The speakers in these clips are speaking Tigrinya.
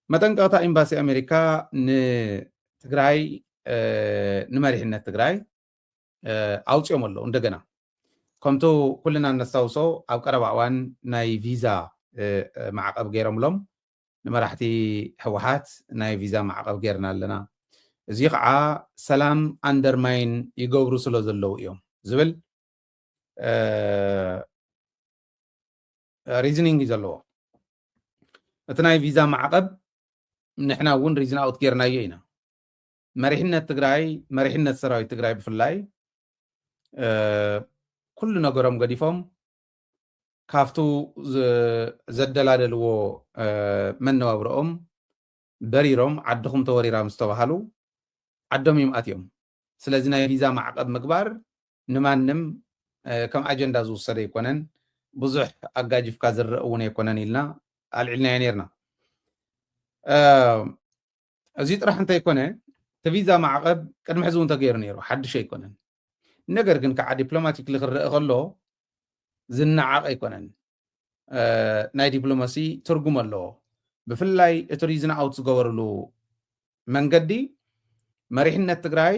መጠንቀቕታ ኤምባሲ ኣሜሪካ ንትግራይ፣ እ፣ ንመሪሕነት ትግራይ፣ እ፣ ኣውፅኦም ኣለዉ። እንደገና ከምቲ ኩልና እነስታውሶ ኣብ ቀረባ እዋን ናይ ቪዛ፣ እ፣ እ፣ ማዕቐብ ገይሮምሎም ንመራሕቲ ህወሓት ናይ ቪዛ ማዕቐብ ገይርና ኣለና። እዚ ከዓ ሰላም ኣንደርማይን ይገብሩ ስለ ዘለዉ እዮም ዝብል፣ እ፣ ሪዝኒንግ እዩ ዘለዎ። እቲ ናይ ቪዛ ማዕቐብ ንሕና እውን ሪዝን ኣውት ጌርናዮ ኢና። መሪሕነት ትግራይ፣ መሪሕነት ሰራዊት ትግራይ ብፍላይ፣ እ፣ ኩሉ ነገሮም ገዲፎም ካብቱ ዘ-፣ ዘደላደልዎ፣ እ፣ መነባብሮኦም በሪሮም ዓድኹም ተወሪራ ምስ ተባሃሉ ዓዶም እዮም ኣትዮም። ስለዚ ናይ ቪዛ ማዕቐብ ምግባር ንማንም፣ እ፣ ከም ኣጀንዳ ዝውሰድ ኣይኮነን። ብዙሕ ኣጋጅፍካ ዝረእ እውን ኣይኮነን ኢልና ኣልዒልናዮ ነይርና። እ፣ እዚ ጥራሕ እንተይኮነ፣ እቲ ቪዛ ማዕቐብ ቅድሚ ሕዚ እውን ተገይሩ ነይሩ፣ ሓድሽ ኣይኮነን። ነገር ግን ከዓ ዲፕሎማቲክሊ ክረአ ከሎ ዝነዓቕ ኣይኮነን። እ፣ ናይ ዲፕሎማሲ ትርጉም ኣለዎ። ብፍላይ እቲ ሪዝን ኣውት ዝገበርሉ መንገዲ መሪሕነት ትግራይ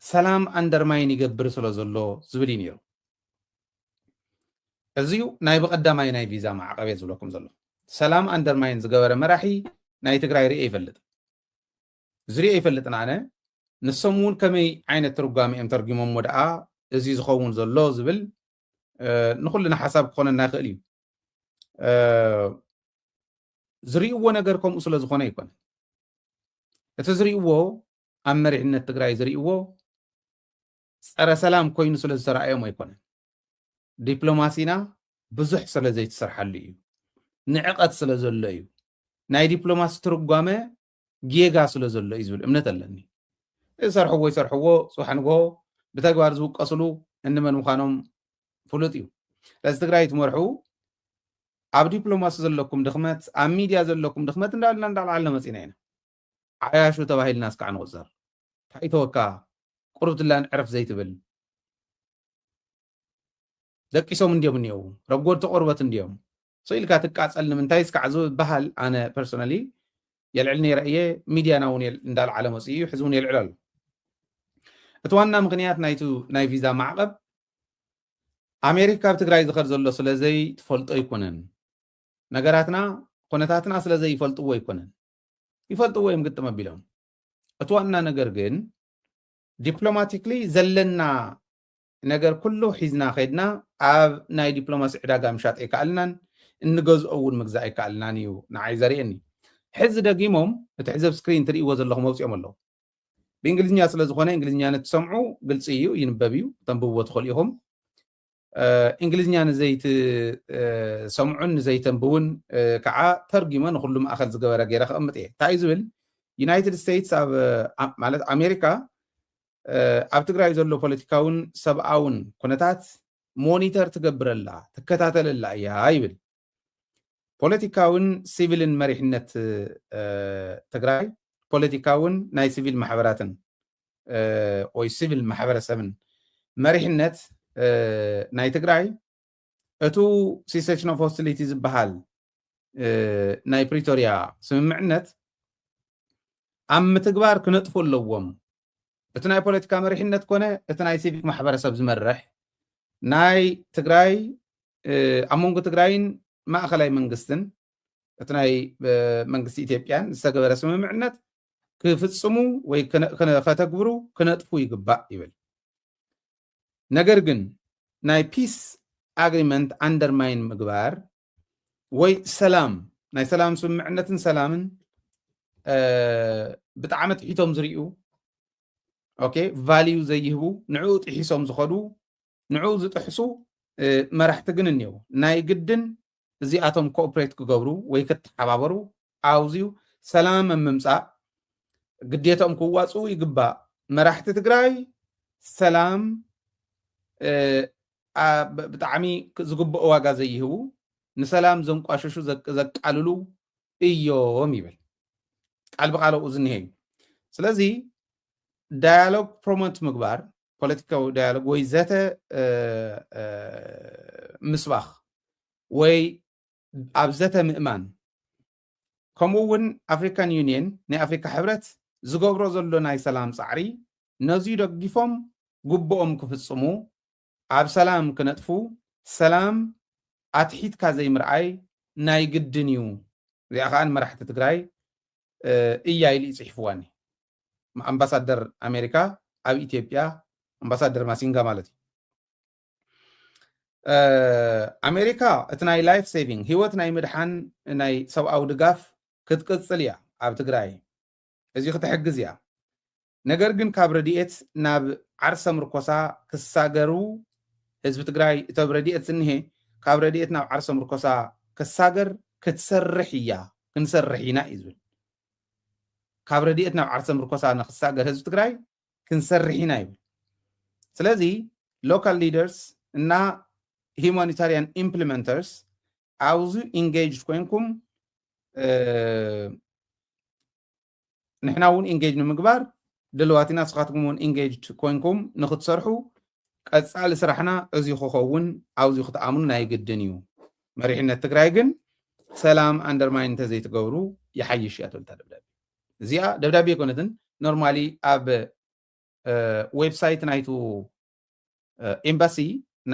ሰላም ኣንደርማይን ይገብር ስለ ዘሎ ዝብል እዩ ነይሩ። እዚዩ ናይ ብቐዳማይ ናይ ቪዛ ማዕቐብ እየ ዝብለኩም ዘሎ። ሰላም ኣንደርማይን ዝገበረ መራሒ ናይ ትግራይ ርእየ ይፈልጥ። ዝርእዮ ይፈልጥን ኣነ። ንሶም እውን ከመይ ዓይነት ትርጓሜ እዮም ተርጉሞሞ ደኣ እዚ ዝኸውን ዘሎ ዝብል፣ እ፣ ንኹልና ሓሳብ ክኾነና ይኽእል እዩ። እ፣ ዝርእይዎ ነገር ከምኡ ስለ ዝኾነ ኣይኮነን። እቲ ዝርእይዎ፣ ኣብ መሪሕነት ትግራይ ዝርእይዎ ጸረ ሰላም ኮይኑ ስለ ዝተረኣዮም ኣይኮነን። ዲፕሎማሲና ብዙሕ ስለ ዘይተሰርሓሉ እዩ። ንዕቐት ስለ ዘሎ እዩ። ናይ ዲፕሎማሲ ትርጓመ ጌጋ ስለ ዘሎ እዩ ዝብል እምነት ኣለኒ። ዝሰርሕዎ ይሰርሕዎ፣ ጽባሕ ንግሆ ብተግባር ዝውቀስሉ እንመን ምዃኖም ፍሉጥ እዩ። ስለዚ ትግራይ ትመርሑ ኣብ ዲፕሎማሲ ዘለኩም ድኽመት፣ ኣብ ሚድያ ዘለኩም ድኽመት እንዳልና እንዳልዓልና መጺና ኢና። ዓያሹ ተባሂልና እስካዕ ንቑጸር። እንታይ ተወካ? ቁርብትላን ዕረፍ ዘይትብል። ደቂሶም እንዲዮም እኒአው። ረጎድቲ ቆርበት እንዲዮም። ስኢልካ ትቃጸል ንምንታይ እስካዕ ዝበሃል ኣነ ፐርሶናሊ የልዕል ነይረ እየ። ሚድያና እውን የል-፣ እንዳልዓለ መጽኡ እዩ። ሕዚ እውን የልዕል ኣሎ። እቲ ዋና ምኽንያት ናይቱ ናይ ቪዛ ማዕቐብ ኣሜሪካ ኣብ ትግራይ ዝኸድ ዘሎ ስለ ዘይትፈልጦ ኣይኮነን። ነገራትና፣ ኩነታትና ስለ ዘይፈልጥዎ ኣይኮነን። ይፈልጥዎ እዮም ግጥም ኣቢሎም። እቲ ዋና ነገር ግን ዲፕሎማቲክሊ ዘለና ነገር ኩሉ ሒዝና ከይድና ኣብ ናይ ዲፕሎማሲ ዕዳጋ ምሻጥ ኣይከኣልናን፣ እንገዝኦ እውን ምግዛእ ኣይከኣልናን እዩ ንዓይ ዘርእየኒ። ሕዚ ደጊሞም እቲ ሕዚ ኣብ ስክሪን ትርእይዎ ዘለኹም ኣውፅኦም ኣለዉ። ብእንግሊዝኛ ስለ ዝኾነ እንግሊዝኛ ንትሰምዑ ግልፂ እዩ፣ ይንበብ እዩ፣ ተንብብዎ ትኽእሉ ኢኹም። እ፣ እንግሊዝኛ ንዘይትሰምዑን ንዘይተንብቡን፣ እ፣ ከዓ ተርጉመ ንኹሉ ማእኸል ዝገበረ ገይረ ከቐምጥ እየ። እንታይ እዩ ዝብል? ዩናይትድ ስቴትስ ኣብ፣ ኣ-፣ ማለት ኣሜሪካ፣ እ፣ ኣብ ትግራይ ዘሎ ፖለቲካውን ሰብኣውን ኩነታት ሞኒተር ትገብረላ፣ ትከታተለላ እያ ይብል። ፖለቲካውን ሲቪልን መሪሕነት፣ እ፣ ትግራይ፣ ፖለቲካውን ናይ ሲቪል ማሕበራትን፣ እ፣ ወይ ሲቪል ማሕበረሰብን መሪሕነት፣ እ፣ ናይ ትግራይ፣ እቱ ሲሴሽን ኦፍ ሆስቲሊቲ ዝበሃል፣ እ፣ ናይ ፕሪቶሪያ ስምምዕነት ኣብ ምትግባር ክነጥፉ ኣለዎም። እቲ ናይ ፖለቲካ መሪሕነት ኮነ እቲ ናይ ሲቪክ ማሕበረሰብ ዝመርሕ ናይ ትግራይ፣ እ፣ ኣብ መንጎ ትግራይን ማእኸላይ መንግስትን እቲ ናይ፣ እ፣ መንግስቲ ኢትዮጵያን ዝተገበረ ስምምዕነት ክፍጽሙ ወይ ክነ-፣ ክነ-፣ ከተግብሩ ክነጥፉ ይግባእ ይብል። ነገር ግን ናይ ፒስ ኣግሪመንት ኣንደርማይን ምግባር ወይ ሰላም፣ ናይ ሰላም ስምምዕነትን ሰላምን፣ እ፣ ብጣዕሚ ጥሒቶም ዝርእዩ፣ ኦኬ፣ ቫልዩ ዘይህቡ፣ ንዕኡ ጥሒሶም ዝኸዱ፣ ንዕኡ ዝጥሕሱ፣ እ፣ መራሕቲ ግን እኒአው። ናይ ግድን እዚኣቶም ኮኦፕሬት ክገብሩ ወይ ክተሓባበሩ፣ ኣውዝዩ ሰላም ኣብ ምምጻእ ግዴታኦም ክዋጽኡ ይግባእ። መራሕቲ ትግራይ ሰላም፣ እ፣ ኣ-፣ ብ-፣ ብጣዕሚ ክ-፣ ዝግብኦ ዋጋ ዘይህቡ፣ ንሰላም ዘንቋሸሹ፣ ዘቅ-፣ ዘቃልሉ እዮም ይብል። ቃል ብቃል ኣብኡ ዝኒሀ እዩ። ስለዚ ዳያሎግ ፕሮሞት ምግባር፣ ፖለቲካዊ ዳያሎግ ወይ ዘተ፣ እ፣ እ፣ ምስባኽ ወይ ኣብ ዘተ ምእማን፣ ከምኡ እውን ኣፍሪካን ዩኒየን፣ ናይ ኣፍሪካ ሕብረት ዝገብሮ ዘሎ ናይ ሰላም ፃዕሪ ነዙይ ደጊፎም ግቡኦም ክፍፅሙ፣ ኣብ ሰላም ክነጥፉ፣ ሰላም ኣትሒትካ ዘይምርኣይ ናይ ግድን እዩ። እዚኣ ከዓ ንመራሕቲ ትግራይ እያ ኢሉ እዩ ፅሒፍዋኒ። ኣምባሳደር ኣሜሪካ ኣብ ኢትዮጵያ፣ ኣምባሳደር ማሲንጋ ማለት እዩ። ኣሜሪካ እቲ ናይ ላይፍ ሴቪንግ፣ ህይወት ናይ ምድሓን ናይ ሰብኣዊ ድጋፍ ክትቅፅል እያ ኣብ ትግራይ። እዚ ክትሕግዝ እያ። ነገር ግን ካብ ረድኤት ናብ ዓርሰ ምርኮሳ ክሳገሩ፣ ህዝቢ ትግራይ እቶም ረድኤት ዝንሄ ካብ ረድኤት ናብ ዓርሰ ምርኮሳ ክሳገር ክትሰርሕ እያ፣ ክንሰርሕ ኢና እዩ ዝብል። ካብ ረድኤት ናብ ዓርሰ ምርኮሳ ንክሳገር ህዝቢ ትግራይ ክንሰርሕ ኢና ይብል። ስለዚ ሎካል ሊደርስ እና ሂማኒታሪያን ኢምፕሊመንተርስ ኣብዚ ኢንጌጅድ ኮይንኩም፣ ንሕና እውን ኢንጌጅ ንምግባር ድልዋት ኢና። ንስኻትኩም እውን ኢንጌጅድ ኮይንኩም ንክትሰርሑ፣ ቀፃሊ ስራሕና እዚ ክኸውን፣ ኣብዚ ክትኣምኑ ናይ ግድን እዩ። መሪሕነት ትግራይ ግን ሰላም ኣንደርማይን እንተዘይትገብሩ ይሓይሽ እያ ትብል እታ ደብዳቤ። እዚኣ ደብዳቤ ኣይኮነትን፣ ኖርማሊ ኣብ ዌብሳይት ናይቱ ኤምባሲ፣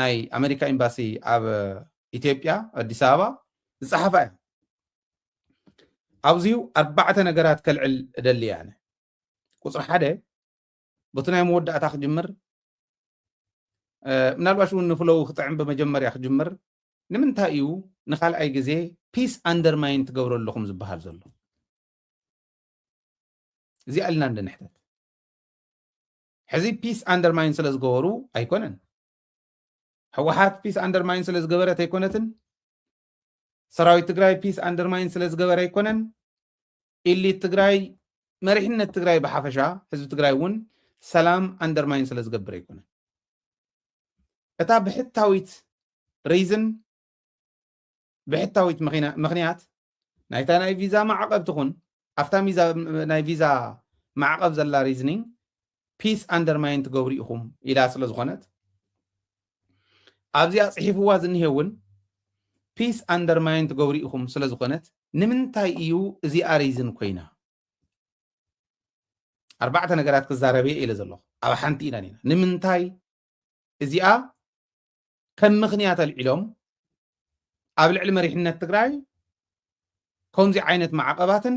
ናይ ኣሜሪካ ኤምባሲ ኣብ ኢትዮጵያ ኣዲስ ኣበባ ዝፀሓፋ እያ። ኣብዚዩ ኣርባዕተ ነገራት ከልዕል እደሊ እየ ኣነ። ቁፅሪ ሓደ፣ በቲ ናይ መወዳእታ ክጅምር፣ ምናልባሽ እውን ንፍለው ክጥዕም ብመጀመርያ ክጅምር፣ ንምንታይ እዩ ንካልኣይ ግዜ ፒስ ኣንደርማይን ትገብሩ ኣለኹም ዝበሃል ዘሎ? እዚኣ ኢልና እንድንሕተት፣ ሕዚ ፒስ ኣንደርማይን ስለ ዝገበሩ ኣይኮነን። ህወሓት ፒስ ኣንደርማይን ስለ ዝገበረት ኣይኮነትን። ሰራዊት ትግራይ ፒስ ኣንደርማይን ስለ ዝገበረ ኣይኮነን። ኢሊት ትግራይ፣ መሪሕነት ትግራይ ብሓፈሻ፣ ህዝቢ ትግራይ እውን ሰላም ኣንደርማይን ስለ ዝገብር ኣይኮነን። እታ ብሕታዊት ሪዝን፣ ብሕታዊት ምኽንያት ናይታ ናይ ቪዛ ማዕቐብ ትኹን፣ ኣብታ ናይ ቪዛ ማዕቐብ ዘላ ሪዝኒንግ ፒስ ኣንደርማይን ትገብሩ ኢኹም ኢላ ስለ ዝኾነት፣ ኣብዚኣ ፅሒፍዋ ዝኒሄ እውን ፒስ ኣንደርማይን ትገብሩ ኢኹም ስለ ዝኾነት፣ ንምንታይ እዩ እዚኣ ሪዝን ኮይና? ኣርባዕተ ነገራት ክዛረብ እየ ኢለ ዘለኹ። ኣብ ሓንቲ ኢና ኔና። ንምንታይ እዚኣ ከም ምኽንያት ኣልዒሎም ኣብ ልዕሊ መሪሕነት ትግራይ ከምዚ ዓይነት ማዕቐባትን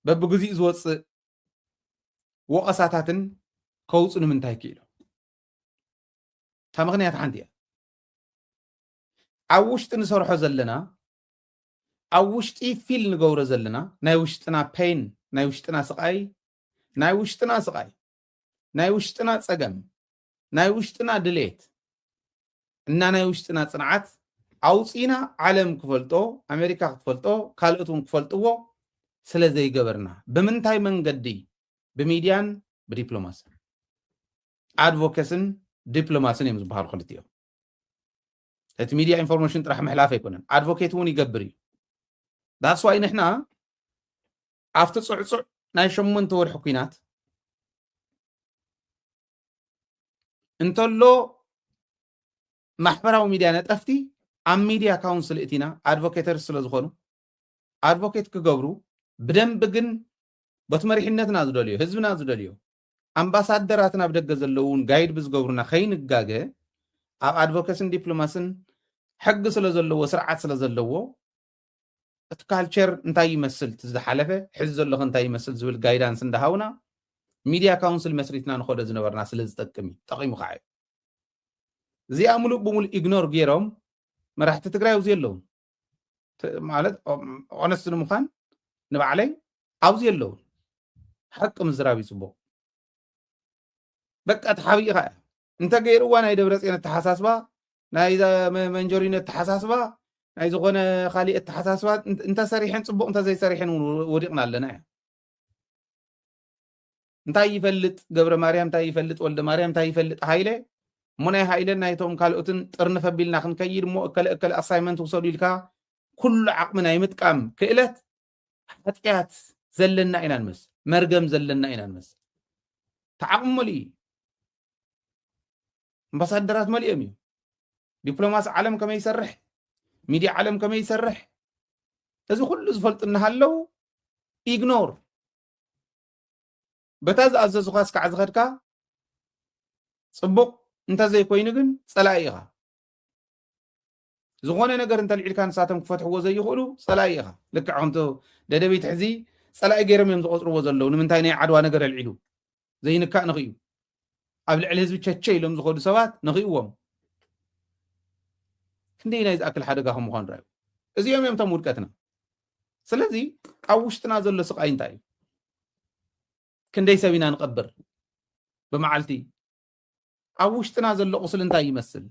በብግዚኡ ዝወፅእ ወቐሳታትን ከውፁ ንምንታይ ክኢሉ? እታ ምኽንያት ሓንቲ እያ። ኣብ ውሽጢ ንሰርሖ ዘለና፣ ኣብ ውሽጢ ፊል ንገብሮ ዘለና፣ ናይ ውሽጥና ፔን፣ ናይ ውሽጥና ስቓይ፣ ናይ ውሽጥና ስቓይ፣ ናይ ውሽጥና ፀገም፣ ናይ ውሽጥና ድሌት እና ናይ ውሽጥና ፅንዓት ኣውፂና ዓለም ክፈልጦ፣ ኣሜሪካ ክትፈልጦ፣ ካልኦት እውን ክፈልጥዎ ስለ ዘይገበርና፣ ብምንታይ መንገዲ? ብሚድያን ብዲፕሎማስን። ኣድቮኬስን ዲፕሎማስን እዮም ዝበሃሉ ክልቲኦም። እቲ ሚድያ ኢንፎርሜሽን ጥራሕ ምሕላፍ ኣይኮነን፣ ኣድቮኬት እውን ይገብር እዩ። ዳትስ ዋይ ንሕና ኣብቲ ፅዕፁዕ ናይ ሸሞንተ ወርሒ ኩናት እንተሎ ማሕበራዊ ሚድያ ነጠፍቲ ኣብ ሚድያ ካውንስል እቲና ኣድቮኬተርስ ስለ ዝኾኑ ኣድቮኬት ክገብሩ ብደንብ ግን በቲ መሪሕነትና ዝደልዮ፣ ህዝብና ዝደልዮ፣ ኣምባሳደራትና ኣብ ደገ ዘለዉ እውን ጋይድ ብዝገብሩና ከይንጋገ ኣብ ኣድቮኬስን ዲፕሎማስን ሕጊ ስለ ዘለዎ፣ ስርዓት ስለ ዘለዎ እቲ ካልቸር እንታይ ይመስል፣ እቲ ዝሓለፈ ሕዚ ዘለኹ እንታይ ይመስል ዝብል ጋይዳንስ እንዳሃውና ሚድያ ካውንስል መስሪትና ንኸዶ ዝነበርና ስለ ዝጠቅም እዩ፣ ጠቒሙ ከዓ እዩ። እዚኣ ሙሉእ ብሙሉእ ኢግኖር ገይሮም መራሕቲ ትግራይ ኣብዚ የለውን። ት-፣ ማለት ኦ-፣ ኦነስት ንምዃን ንባዕለይ ኣብዚ የለውን። ሓቂ ምዝራብ እዩ ፅቡቕ። በቃ ተሓቢእኻ እያ። እንተ ገይርዋ ናይ ደብረፅዮን ኣተሓሳስባ፣ ናይ ዛ-፣ መ-፣ መንጀሪኖ ኣተሓሳስባ፣ ናይ ዝኾነ ካሊእ ኣተሓሳስባ እንተ-፣ እንተሰሪሐን ፅቡቕ፣ እንተዘይሰሪሐን እውን ወዲቕና ኣለና እያ። እንታይ ይፈልጥ ገብረ ማርያም፣ እንታይ ይፈልጥ ወልደ ማርያም፣ እንታይ ይፈልጥ ሃይለ? እሞ ናይ ሃይለን ናይቶም ካልኦትን ጥርንፍ ኣቢልና ክንከይድ እሞ እከለ እከለ ኣሳይመንት ውሰዱ ኢልካ ኩሉ ዓቕሚ ናይ ምጥቃም ክእለት ሓጢኣት ዘለና ኢና ንመስል፣ መርገም ዘለና ኢና ንመስል። እቲ ዓቕሚ መሊኡ እዩ። ኣምባሳደራት መሊኦም እዩ። ዲፕሎማሲ ዓለም ከመይ ይሰርሕ፣ ሚድያ ዓለም ከመይ ይሰርሕ፣ እዚ ኩሉ ዝፈልጡ እናሃለዉ ኢግኖር። በታ ዝኣዘዙኻ እስካዕ ዝኸድካ ጽቡቕ፣ እንተዘይኮይኑ ግን ጸላኢ ኢኻ። ዝኾነ ነገር እንተልዒልካ ንሳቶም ክፈትሕዎ ዘይኽእሉ ጸላኢ ኢኻ። ልክዕ ከምቲ ደደቢት ሕዚ ጸላኢ ገይሮም እዮም ዝቆጽርዎ ዘለዉ። ንምንታይ ናይ ዓድዋ ነገር ኣልዒሉ ዘይንካእ ንኽእዩ። ኣብ ልዕሊ ህዝቢ ቸቸ ኢሎም ዝኸዱ ሰባት ንኽእዎም። ክንደይ ናይ ዝኣክል ሓደጋ ከም ምዃኑ ራዩ። እዚኦም እዮም እቶም ውድቀትና። ስለዚ ኣብ ውሽጥና ዘሎ ስቓይ እንታይ እዩ? ክንደይ ሰብ ኢና ንቐብር ብመዓልቲ? ኣብ ውሽጥና ዘሎ ቁስል እንታይ ይመስል?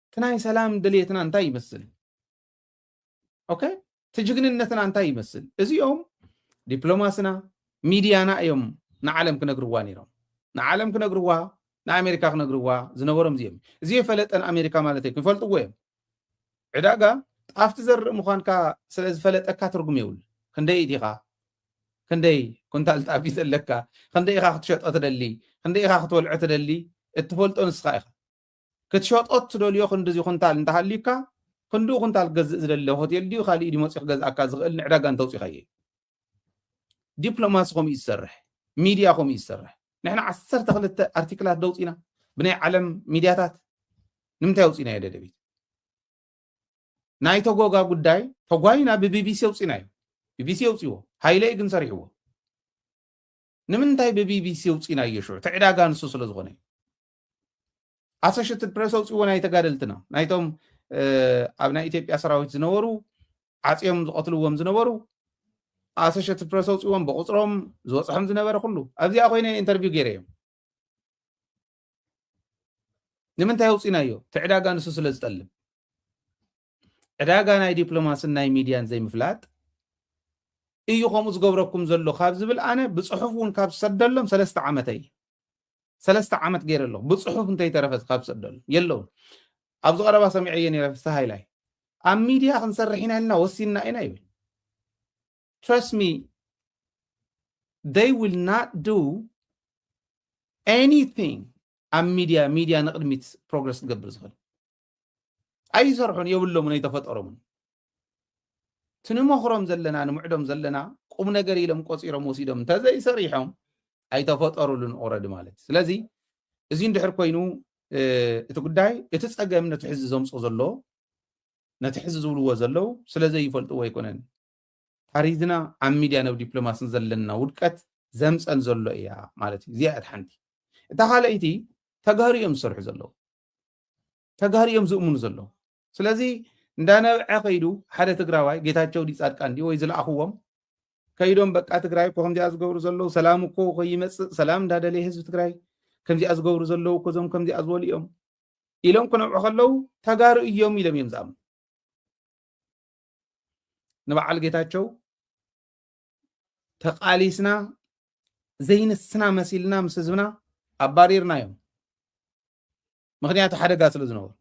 እቲ ናይ ሰላም ድልየትና እንታይ ይመስል? ኦኬ፣ እቲ ጅግንነትና እንታይ ይመስል? እዚኦም ዲፕሎማስና፣ ሚድያና እዮም ንዓለም ክነግርዋ ነይሮም። ንዓለም ክነግርዋ፣ ንኣሜሪካ ክነግርዋ ዝነበሮም እዚኦም። እዚ የፈለጠን ኣሜሪካ ማለት ኣይኮን፣ ይፈልጥዎ እዮም። ዕዳጋ ጣፍ ትዘርእ ምዃንካ ስለ ዝፈለጠካ ትርጉም የብሉ። ክንደይ ኢኻ፣ ክንደይ ኩንታል ጣፍ እዩ ዘለካ፣ ክንደይ ኢኻ ክትሸጦ ትደሊ፣ ክንደይ ኢኻ ክትበልዖ ትደሊ፣ እትፈልጦ ንስኻ ኢኻ። ክትሸጦ እትደልዮ ክንድዚ ኩንታል እንተሃልዩካ፣ ክንድኡ ኩንታል ክገዝእ ዝደሊ ሆቴል ድዩ፣ ካሊእ ድዩ መፂኡ ክገዝኣካ ዝኽእል ንዕዳጋ እንተውፂኻዮ እዩ። ዲፕሎማሲ ከምኡ እዩ ዝሰርሕ፣ ሚድያ ከምኡ እዩ ዝሰርሕ። ንሕና ዓሰርተ ክልተ ኣርቲክላት ደውፂና ብናይ ዓለም ሚድያታት። ንምንታይ ኣውፂናዮ ደደቢት? ናይ ተጎጋ ጉዳይ ተጓይና ብቢቢሲ ኣውፂናዮ። ቢቢሲ ኣውፂዎ፣ ሃይለ ግን ሰሪሕዎ። ንምንታይ ብቢቢሲ ኣውፂናዮ? ሽዑ እቲ ዕዳጋ ንሱ ስለ ዝኾነ እዩ። ኣሶሽትድ ፕሬስ ኣውፅዎ፣ ናይ ተጋደልትና፣ ናይቶም እ፣ ኣብ ናይ ኢትዮጵያ ሰራዊት ዝነበሩ፣ ዓፅዮም ዝቐትልዎም ዝነበሩ፣ ኣሶሽትድ ፕሬስ ኣውፅዎም፣ ብቁፅሮም ዝበፅሖም ዝነበረ ኩሉ ኣብዚኣ ኮይነ ኢንተርቪው ገይረ እዮም። ንምንታይ ኣውፂናዮ? እቲ ዕዳጋ ንሱ ስለ ዝጠልብ። ዕዳጋ ናይ ዲፕሎማስን ናይ ሚድያን ዘይምፍላጥ እዩ ከምኡ ዝገብረኩም ዘሎ ካብ ዝብል፣ ኣነ ብፅሑፍ እውን ካብ ዝሰደሎም ሰለስተ ዓመተይ፣ ሰለስተ ዓመት ገይረ ኣለኹ። ብፅሑፍ እንተይተረፈ ካብ ዝሰደሎም የለውን። ኣብዚ ቀረባ ሰሚዐዮ ነይረ፣ ፍስሃ ሃይላይ ኣብ ሚድያ ክንሰርሕ ኢና ኢልና ወሲንና ኢና ይብል። Trust me, they will not do anything ኣብ ሚድያ፣ ሚድያ ንቕድሚት ፕሮግረስ ክገብር ዝኽእል ኣይሰርሑን፣ የብሎምን፣ ኣይተፈጠሮምን። እቲ ንመኽሮም ዘለና፣ ንምዕዶም ዘለና ቁም ነገር ኢሎም ቆፂሮም ወሲዶም እንተዘይሰሪሖም ኣይተፈጠሩሉን ኦረዲ ማለት። ስለዚ እዚ እንድሕር ኮይኑ፣ እ፣ እቲ ጉዳይ፣ እቲ ፀገም ነቲ ሕዚ ዘምፅኦ ዘሎ፣ ነቲ ሕዚ ዝብልዎ ዘለዉ ስለ ዘይፈልጥዎ ኣይኮነን። ታሪዝና ኣብ ሚድያ ናብ ዲፕሎማስን ዘለና ውድቀት ዘምፀን ዘሎ እያ ማለት እዩ። እዚኣ እያ ሓንቲ። እታ ካልኣይቲ፣ ተጋሩ እዮም ዝሰርሑ ዘለዉ። ተጋሩ እዮም ዝእምኑ ዘለዉ። ስለዚ እንዳነብዐ ከይዱ ሓደ ትግራዋይ፣ ጌታቸው ድዩ ፃድቃን ድዩ ወይ ዝለኣኽዎም፣ ከይዶም በቃ ትግራይ እኮ ከምዚኣ ዝገብሩ ዘለዉ፣ ሰላም እኮ ከይመፅእ፣ ሰላም እንዳደለየ ህዝቢ ትግራይ ከምዚኣ ዝገብሩ ዘለዉ እኮ፣ እዞም ከምዚኣ ዝበሉ እዮም ኢሎም ክነብዑ ከለዉ ተጋሩ እዮም ኢሎም እዮም ዝኣምኑ። ንበዓል ጌታቸው ተቃሊስና ዘይንስና መሲልና ምስ ህዝብና ኣባሪርናዮም። ምኽንያቱ ሓደጋ ስለ ዝነበሩ።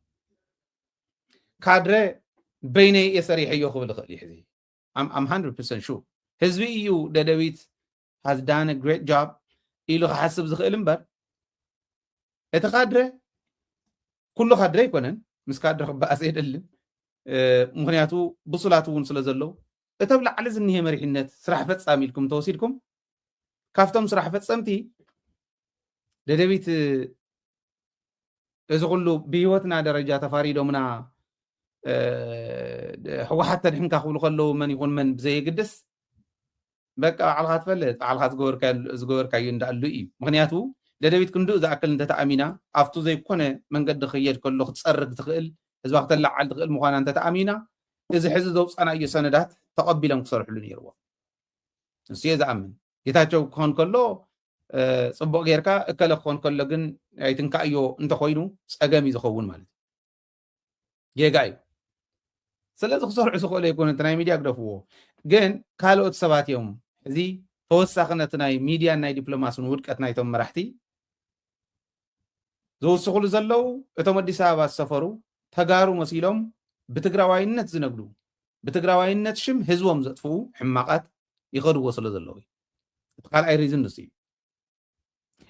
ካድረ በይነይ እየ ሰሪሐዮ ክብል ይኽእል እዩ። ሕዚ I'm, I'm hundred percent sure ህዝቢ እዩ ደደቢት has done a great job ኢሉ ክሓስብ ዝኽእል እምበር፣ እቲ ካድረ፣ ኩሉ ካድረ ኣይኮነን፣ ምስ ካድረ ክበኣስ የደልን። እ፣ ምኽንያቱ ብሱላት እውን ስለ ዘለዉ፣ እቶም ላዕሊ ዝኒሄ መሪሕነት ስራሕ ፈጻሚ ኢልኩም ተወሲድኩም፣ ካብቶም ስራሕ ፈጸምቲ ደደቢት፣ እ፣ እዚ ኩሉ ብህይወትና ደረጃ ተፋሪዶምና፣ እ፣ ህወሓት ተድሕንካ ክብሉ ከለዉ መን ይኹን መን ብዘየግድስ፣ በቃ ባዕልኻ ትፈልጥ፣ ባዕልኻ ዝገበርካዮ፣ ዝገበርካዮ እንዳኣሉ እዩ። ምኽንያቱ ደደቢት ክንድኡ ዝኣክል እንተተኣሚና፣ ኣብቱ ዘይኮነ መንገዲ ክኸየድ ከሎ ክትጸርግ ትኽእል፣ ህዝባ ክተለዓል ትኽእል ምዃና እንተተኣሚና፣ እዚ ሕዚ ዘውጻናዮ ሰነዳት ተቐቢሎም ክሰርሕሉ ነይርዎም። ንሱ እየ ዝኣምን። ጌታቸው ክኾን ከሎ፣ እ፣ ጽቡቕ ጌርካ፣ እከለ ክኾን ከሎ ግን ኣይትንካእዮ እንተኾይኑ ጸገም እዩ ዝኸውን ማለት እዩ። ጌጋ እዩ። ስለዚ ክሰርሑ ዝኽእሉ ኣይኮኑን፣ እቲ ናይ ሚድያ ግደፍዎ። ግን ካልኦት ሰባት እዮም። እዚ ተወሳኺ ነቲ ናይ ሚድያን ናይ ዲፕሎማስን ውድቀት ናይቶም መራሕቲ ዘውስኹሉ ዘለዉ፣ እቶም ኣዲስ ኣበባ ዝሰፈሩ ተጋሩ መሲሎም ብትግራዋይነት ዝነግዱ፣ ብትግራዋይነት ሽም ህዝቦም ዘጥፍኡ ሕማቓት ይኸድዎ ስለ ዘለዉ እዩ። እቲ ካልኣይ ሪዝን ንሱ እዩ።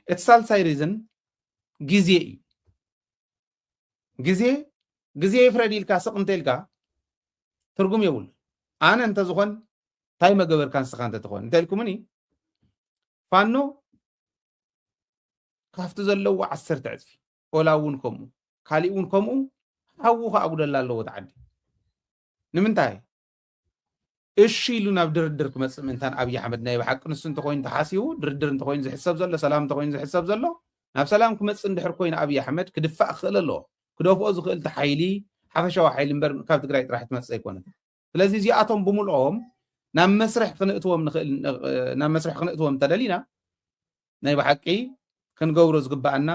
እቲ ሳልሳይ ሪዝን ግዜ እዩ። ግዜ፣ ግዜ ይፍረድ ኢልካ ስቕ እንተ ኢልካ ትርጉም የብሉ። ኣነ እንተዝኾን እንታይ መገበርካ ንስኻ እንተትኾን እንተ ኢልኩምኒ፣ ፋኖ ካብቲ ዘለዎ ዓሰርተ ዕፅፊ፣ ኦላ እውን ከምኡ፣ ካሊእ እውን ከምኡ፣ ሓዉ ከኣ ጉደላ ኣለዎ እቲ ዓዲ። ንምንታይ? እሺ ኢሉ ናብ ድርድር ክመፅእ ምእንታን ኣብይ ኣሕመድ ናይ ብሓቂ ንሱ እንተኮይኑ ተሓሲቡ፣ ድርድር እንተኮይኑ ዝሕሰብ ዘሎ፣ ሰላም እንተኮይኑ ዝሕሰብ ዘሎ፣ ናብ ሰላም ክመፅእ እንድሕር ኮይኑ ኣብይ ኣሕመድ ክድፋእ ክኽእል ኣለዎ። ክደፍኦ ዝኽእል እቲ ሓይሊ፣ ሓፈሻዊ ሓይሊ እምበር ካብ ትግራይ ጥራሕ ትመፅእ ኣይኮነን። ስለዚ እዚኣቶም ብምልኦም ናብ መስርሕ ክንእትዎም ንኽእል፣ ናብ መስርሕ ክንእትዎም እንተደሊና ናይ ብሓቂ ክንገብሮ ዝግባኣና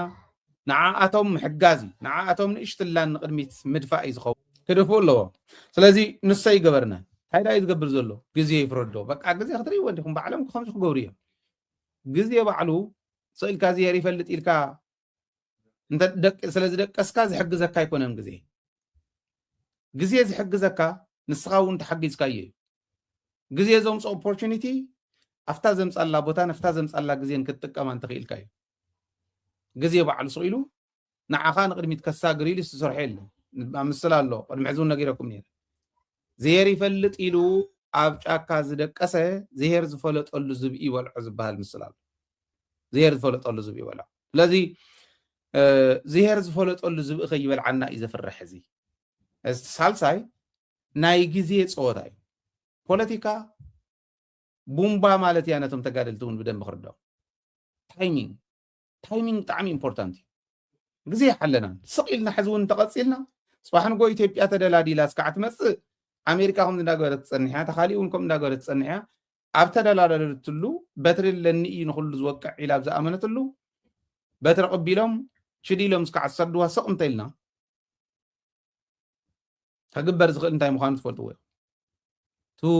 ንዓኣቶም ምሕጋዝ እዩ። ንዓኣቶም ንእሽትላን ንቕድሚት ምድፋእ እዩ ዝኸውን። ክደፍኡ ኣለዎም። ስለዚ ንሰ ይገበርና። እንታይ ደኣ እዩ ዝገብር ዘሎ? ግዜ ይፍረዶ። በቃ ግዜ ክትርእይዎ እንዲኹም፣ ባዕሎም ከምዚ ክገብሩ እዮም። ግዜ ባዕሉ ስእልካ ዝሄር ይፈልጥ ኢልካ እንተ ደቅ-፣ ስለ ዝደቀስካ ዝሕግዘካ ኣይኮነን ግዜ። ግዜ ዝሕግዘካ ንስኻ እውን ተሓጊዝካዮ እዩ። ግዜ ዘምፅኦ ኦፖርቹኒቲ ኣብታ ዘምፃላ ቦታን ኣብታ ዘምፃላ ግዜን ክትጥቀማ እንተኽኢልካ እዩ። ግዜ ባዕሉ ስቕ ኢሉ ንዓኻ ንቕድሚት ከሳግር ኢሉ ዝተሰርሐ የለን። ኣብ ምስላ ኣሎ፣ ቅድሚ ሕዚ እውን ነጊረኩም ነይረ። ዝሄር ይፈልጥ ኢሉ ኣብ ጫካ ዝደቀሰ ዝሄር ዝፈለጠሉ ዝብኢ ይበልዖ ዝበሃል ምስላ ኣሎ። ዝሄር ዝፈለጠሉ ዝብኢ ይበልዖ። ስለዚ፣ እ፣ ዝሄር ዝፈለጠሉ ዝብኢ ከይበልዓና እዩ ዘፍርሕ እዚ። እዚ ሳልሳይ ናይ ግዜ ፀወታ እዩ። ፖለቲካ ቡምባ ማለት እያ፣ ነቶም ተጋደልቲ እውን ብደንብ ክርዳው። ታይሚንግ፣ ታይሚንግ ብጣዕሚ ኢምፖርታንት እዩ። ግዜ ይሓለናን። ስቕ ኢልና ሕዚ እውን እንተቐፂልና፣ ፅባሕ ንጎ ኢትዮጵያ ተደላዲላ እስካዕ ትመፅእ፣ ኣሜሪካ ከምዚ እንዳገበረት ትፀንሕ እያ፣ እታ ካሊእ እውን ከምኡ እንዳገበረት ትፀንሕ እያ። ኣብ ተደላደለትሉ፣ በትሪ ኣለኒ እዩ ንኹሉ ዝወቅዕ ኢላ ኣብ ዝኣመነትሉ፣ በትሪ ኣቐቢሎም፣ ሽድ ኢሎም እስካዕ ዝሰድዋ ስቕ እንተኢልና፣ ከግበር ዝኽእል እንታይ ምዃኑ ትፈልጥዎ ኢኹም። ቱ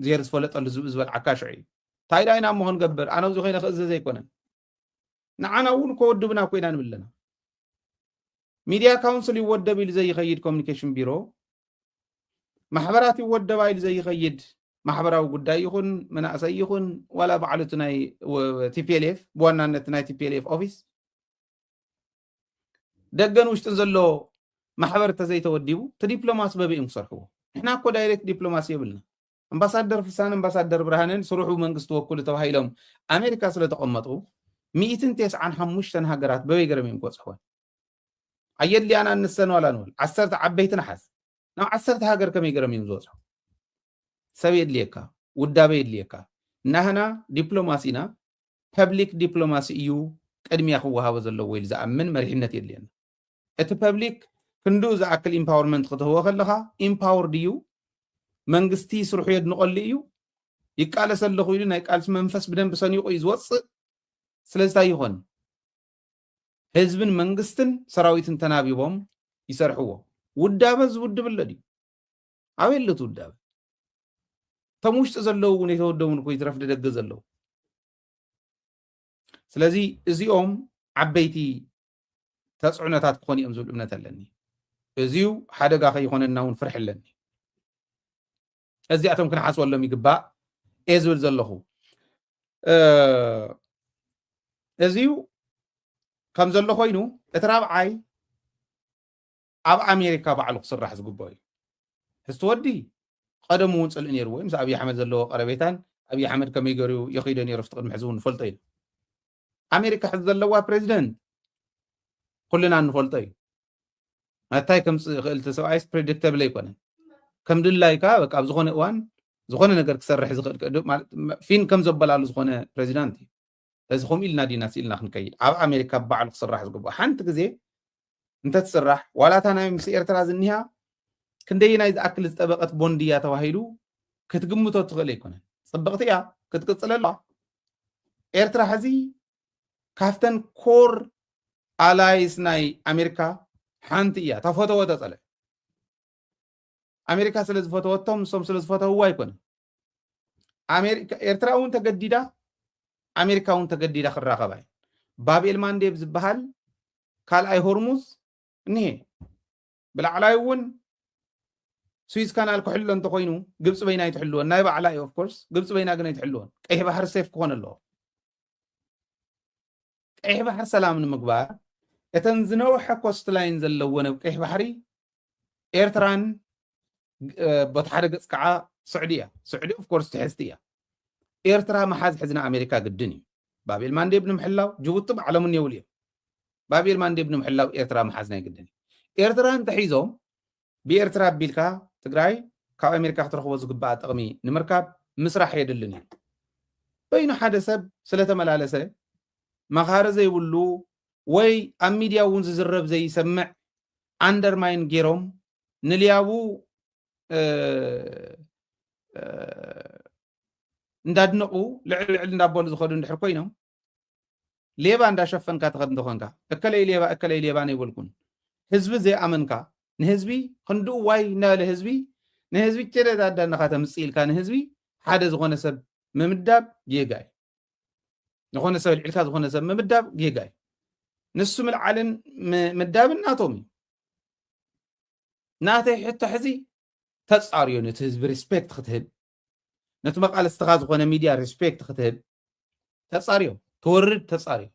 ዜር ዝፈለጠሉ ዝብኢ ዝበልዓካ ሽዑ እዩ። እንታይ ደኣ ኢና እሞ ክንገብር? ኣነ ኣብዚ ኮይነ ክእዘዝ ኣይኮነን። ንዓና እውን ከወድብና እኮ ኢና ንብል ኣለና። ሚድያ ካውንስል ይወደብ ኢሉ ዘይኸይድ ኮሚኒኬሽን ቢሮ፣ ማሕበራት ይወደባ ኢሉ ዘይኸይድ ማሕበራዊ ጉዳይ ይኹን፣ መናእሰይ ይኹን፣ ዋላ ባዕሉ እቲ ናይ ወ-፣ ቲ ፒ ኤል ኤፍ፣ ብዋናነት ናይ ቲ ፒ ኤል ኤፍ ኦፊስ፣ ደገን ውሽጥን ዘሎ ማሕበር ተዘይተወዲቡ፣ እቲ ዲፕሎማሲ በበይ እዮም ክሰርሕዎ? ንሕና እኮ ዳይሬክት ዲፕሎማሲ የብልና። ኣምባሳደር ፍስሃን ኣምባሳደር ብርሃንን ስርሑ መንግስቲ ወክሉ ተባሂሎም ኣሜሪካ ስለ ተቐመጡ፣ ሚእትን ተስዓን ሓሙሽተን ሃገራት በበይ ገረም እዮም ክበፅሕወን? ኣየድልያና ንሰን ዋላ ንበል። ዓሰርተ ዓበይቲ ንሓዝ። ናብ ዓሰርተ ሃገር ከመይ ገረም እዮም ዝበፅሑ? ሰብ የድልየካ፣ ውዳበ የድልየካ። ናህና ዲፕሎማሲና ፐብሊክ ዲፕሎማሲ እዩ ቅድሚያ ክወሃቦ ዘለዎ ኢሉ ዝኣምን መሪሕነት የድልየና። እቲ ፐብሊክ ክንድኡ ዝኣክል ኢምፓወርመንት ክትህቦ ከለኻ፣ ኢምፓወርድ እዩ፣ መንግስቲ ስርሑ የድንቐሉ እዩ፣ ይቃለስ ኣለኹ ኢሉ ናይ ቃልሲ መንፈስ ብደንብ ሰኒቑ እዩ ዝወፅእ። ስለዚ እንታይ ይኾን? ህዝብን መንግስትን ሰራዊትን ተናቢቦም ይሰርሕዎ። ውዳበ ዝውድብ ኣሎ ድዩ? ኣበይ ኣሎ እቲ ውዳበ? እቶም ውሽጢ ዘለዉ እውን የተወደቡን እኮ ይትረፍ ደደገ ዘለዉ። ስለዚ እዚኦም ዓበይቲ ተፅዕኖታት ክኾኑ እዮም ዝብል እምነት ኣለኒ። እዚዩ ሓደጋ ከይኾነና እውን ፍርሒ ኣለኒ። እዚኣቶም ክንሓስበሎም ይግባእ እየ ዝብል ዘለኹ። እ፣ እዚዩ ከም ዘሎ ኮይኑ፣ እቲ ራብዓይ ኣብ ኣሜሪካ ባዕሉ ክስራሕ ዝግብኦ እዩ። ሕዝቲ ወዲ ቀደሙ እውን ፅልኢ ነይርዎ እዩ። ምስ ኣብይ ኣሕመድ ዘለዎ ቀረቤታን ኣብይ ኣሕመድ ከመይ ገይሩ የኺዶ ነይሩ፣ ኣብቲ ቅድሚ ሕዚ እውን ንፈልጦ ኢና። ኣሜሪካ ሕዚ ዘለዋ ፕሬዚደንት ኩልና እንፈልጦ እዩ። እንታይ ከምፅእ ይኽእል እቲ ሰብኣይስ ፕሬዲክተብል ኣይኮነን። ከም ድላይካ በቃ ኣብ ዝኾነ እዋን ዝኾነ ነገር ክሰርሕ ዝኽእል ከ-፣ ዶ-፣ ማለት፣ ፊን ከም ዘበላሉ ዝኾነ ፕሬዚዳንት እዩ። እዚ ከምኡ ኢልና ዲና ስኢልና ክንከይድ? ኣብ ኣሜሪካ ባዕሉ ክስራሕ ዝግብኦ። ሓንቲ ግዜ እንተትስራሕ፣ ዋላ እታ ናይ ምስ ኤርትራ ዝኒሃ ክንደየናይ ዝኣክል ዝጠበቐት ቦንድ እያ ተባሂሉ ክትግምቶ ትኽእል ኣይኮነን። ጽብቕቲ እያ፣ ክትቅጽል ኣለዋ። ኤርትራ ሕዚ ካብተን ኮር ኣላይስ ናይ ኣሜሪካ ሓንቲ እያ። ተፈተወ ተጸልአ። ኣሜሪካ ስለ ዝፈተወቶም፣ ንሶም ስለ ዝፈተውዋ ኣይኮነን። ኣሜሪካ፣ ኤርትራ እውን ተገዲዳ፣ ኣሜሪካ እውን ተገዲዳ ክራኸባ እየን። ባብ ኤል ማንዴብ ዝበሃል ካልኣይ ሆርሙዝ እኒሄ። ብላዕላይ እውን ስዊዝ ካናል ክሕሎ እንተኾይኑ፣ ግብፂ በይና ኣይትሕልወን። ናይ ባዕላ እዩ፣ ኦፍ ኮርስ፣ ግብፂ በይና ግን ኣይትሕልወን። ቀይሕ ባሕሪ ሴፍ ክኾን ኣለዎ። ቀይሕ ባሕሪ ሰላም ንምግባር፣ እተን ዝነውሐ ኮስት ላይን ዘለወን ኣብ ቀይሕ ባሕሪ ኤርትራን፣ እ፣ በቲ ሓደ ገፅ ከዓ ስዑዲ እያ። ስዑዲ ኦፍኮርስ ትሕዝቲ እያ። ኤርትራ መሓዝ ሕዝና ኣሜሪካ ግድን እዩ። ባብኤል ማንዴብ ንምሕላው ጅቡቲ ባዕሎም እኒየውሉ እዮም። ባብኤል ማንዴብ ንምሕላው ኤርትራ መሓዝ ናይ ግድን እዩ። ኤርትራ እንተሒዞም ብኤርትራ ኣቢልካ ትግራይ ካብ ኣሜሪካ ክትረኽቦ ዝግባኣ ጥቕሚ ንምርካብ ምስራሕ የድልን እዩ። በይኑ ሓደ ሰብ ስለተመላለሰ መኻሪ ዘይብሉ ወይ ኣብ ሚድያ እውን ዝዝረብ ዘይሰምዕ ኣንደርማይን ገይሮም ንልያቡ እንዳድነቑ ልዕል ልዕል እንዳበሉ ዝኸዱ እንድሕር ኮይኖም ሌባ እንዳሸፈንካ ትኸድ እንተኾንካ እከለይ ሌባ እከለይ ሌባ ነይበልኩን ህዝቢ ዘይኣመንካ ንህዝቢ ክንድኡ ዋይ እናበለ ህዝቢ ንህዝቢ ቸደዳዳ እናኻ ተምፅእ ኢልካ ንህዝቢ ሓደ ዝኾነ ሰብ ምምዳብ ጌጋ እዩ። ዝኾነ ሰብ ልዕልካ ዝኾነ ሰብ ምምዳብ ጌጋ እዩ። ንሱ ምልዓልን ምዳብን ናቶም እዩ። ናተይ ሕቶ ሕዚ ተጻርዮ ነቲ ህዝቢ ሪስፔክት ክትህብ ነቲ መቃለስትኻ ዝኾነ ሚድያ ሪስፔክት ክትህብ ተጻርዮ ትወርድ ተጻርዮ።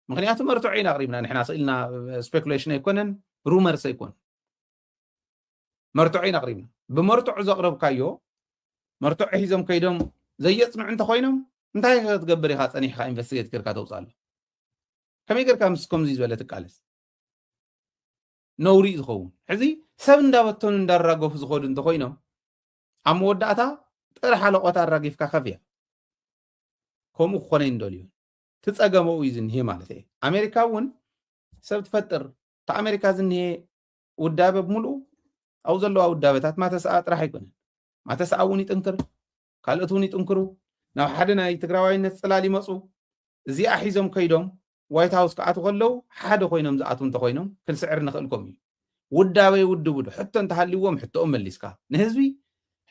ምክንያቱ መርትዖ ኢና ኣቅሪብና ንሕና ስኢልና ስፔኩሌሽን ኣይኮነን ሩመርስ ኣይኮነን። መርትዖ ኢና ኣቅሪብና ብመርትዖ ዘቅረብካዮ መርትዖ ሒዞም ከይዶም ዘየጽንዑ እንተኮይኖም እንታይ ክትገብር ኢኻ ጸኒሕካ ኢንቨስቲጌት ጌርካ ተውፅኣሉ? ከመይ ጌርካ ምስ ከምዚ ዝበለ ትቃለስ? ነውሪ እዩ ዝኸውን። ሕዚ ሰብ እንዳበተኑ እንዳራገፉ ዝኸዱ እንተኮይኖም ኣብ መወዳእታ ጥራሕ ኣለቆት ኣራጊፍካ ከፍያ። ከምኡ ክኾነ ይንደልዩ ትፀገመኡ እዩ ዝንሄ ማለት እየ። ኣሜሪካ እውን ሰብ ትፈጥር። እቲ ኣሜሪካ ዝንሄ ውዳበ ብምልኡ ኣብኡ ዘለዋ ውዳበታት ማተሰኣ ጥራሕ ኣይኮነን። ማተሰኣ እውን ይጥንክር፣ ካልኦት እውን ይጥንክሩ። ናብ ሓደ ናይ ትግራዋይነት ፅላል ይመፁ። እዚኣ ሒዞም ከይዶም ዋይት ሃውስ ክኣትዉ ከለዉ ሓደ ኮይኖም ዝኣትዉ እንተኮይኖም ክንስዕር ንኽእልኮም እዩ። ውዳበ ይውድቡ ዶ ሕቶ እንተሃልዎም ሕቶኦም መሊስካ ንህዝቢ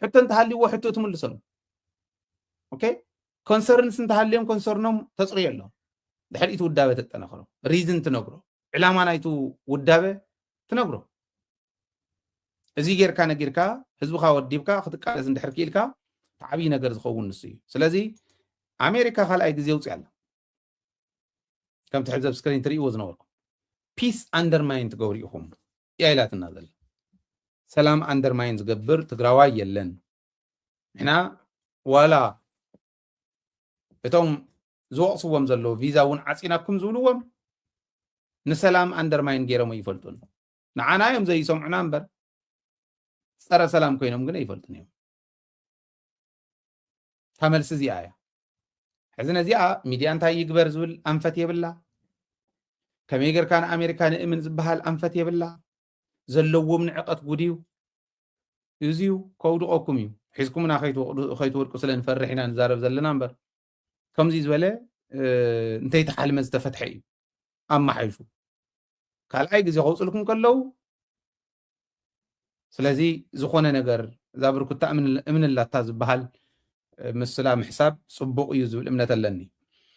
ሕቶ እንተሃልዎ ሕቶ ትምልሰሉ። ኦኬ ኮንሰርንስ እንተሃልዮም ኮንሰርኖም ተፅርየሎም። ድሕሪእቲ ውዳበ ተጠናኽሮ ሪዝን ትነግሮ ዕላማ ናይቱ ውዳበ ትነግሮ። እዚ ጌርካ ነጊርካ ህዝብኻ ወዲብካ ክትቃለስ እንድሕር ክኢልካ ተዓብዪ ነገር ዝኸውን ንሱ እዩ። ስለዚ ኣሜሪካ ካልኣይ ግዜ ውፅእ ኣላ። ከምቲ ሕዚ ኣብ ስክሪን ትርእይዎ ዝነበርኩም ፒስ ኣንደርማይን ትገብሩ ኢኹም እያ ኢላትና ዘላ። ሰላም ኣንደርማይን ዝገብር ትግራዋይ የለን። ንሕና ዋላ እቶም ዝወቕስዎም ዘለዉ ቪዛ እውን ዓፂናኩም ዝብልዎም ንሰላም ኣንደርማይን ገይሮም ኣይፈልጡን። ንዓና እዮም ዘይሰምዑና እምበር ፀረ ሰላም ኮይኖም ግን ኣይፈልጡን እዮም። እታ መልሲ እዚኣ እያ። ሕዚ ነዚኣ ሚድያ እንታይ ይግበር ዝብል ኣንፈት የብላ። ከመይ ጌርካ ንኣሜሪካ ንእምን ዝበሃል ኣንፈት የብላ። ዘለዎም ንዕቀት ጉድ እዩ። እዚዩ ከውድቐኩም እዩ። ሒዝኩምና ከይትወድቁ ስለ ንፈርሕ ኢና ንዛረብ ዘለና እምበር ከምዚ ዝበለ እንተይተሓልመ ዝተፈትሐ እዩ ኣመሓይሹ ካልኣይ ግዜ ከውፅልኩም ከለዉ ስለዚ ዝኾነ ነገር እዛ ብርኩታ እምንላታ ዝበሃል ምስላ ምሕሳብ ፅቡቕ እዩ ዝብል እምነት ኣለኒ።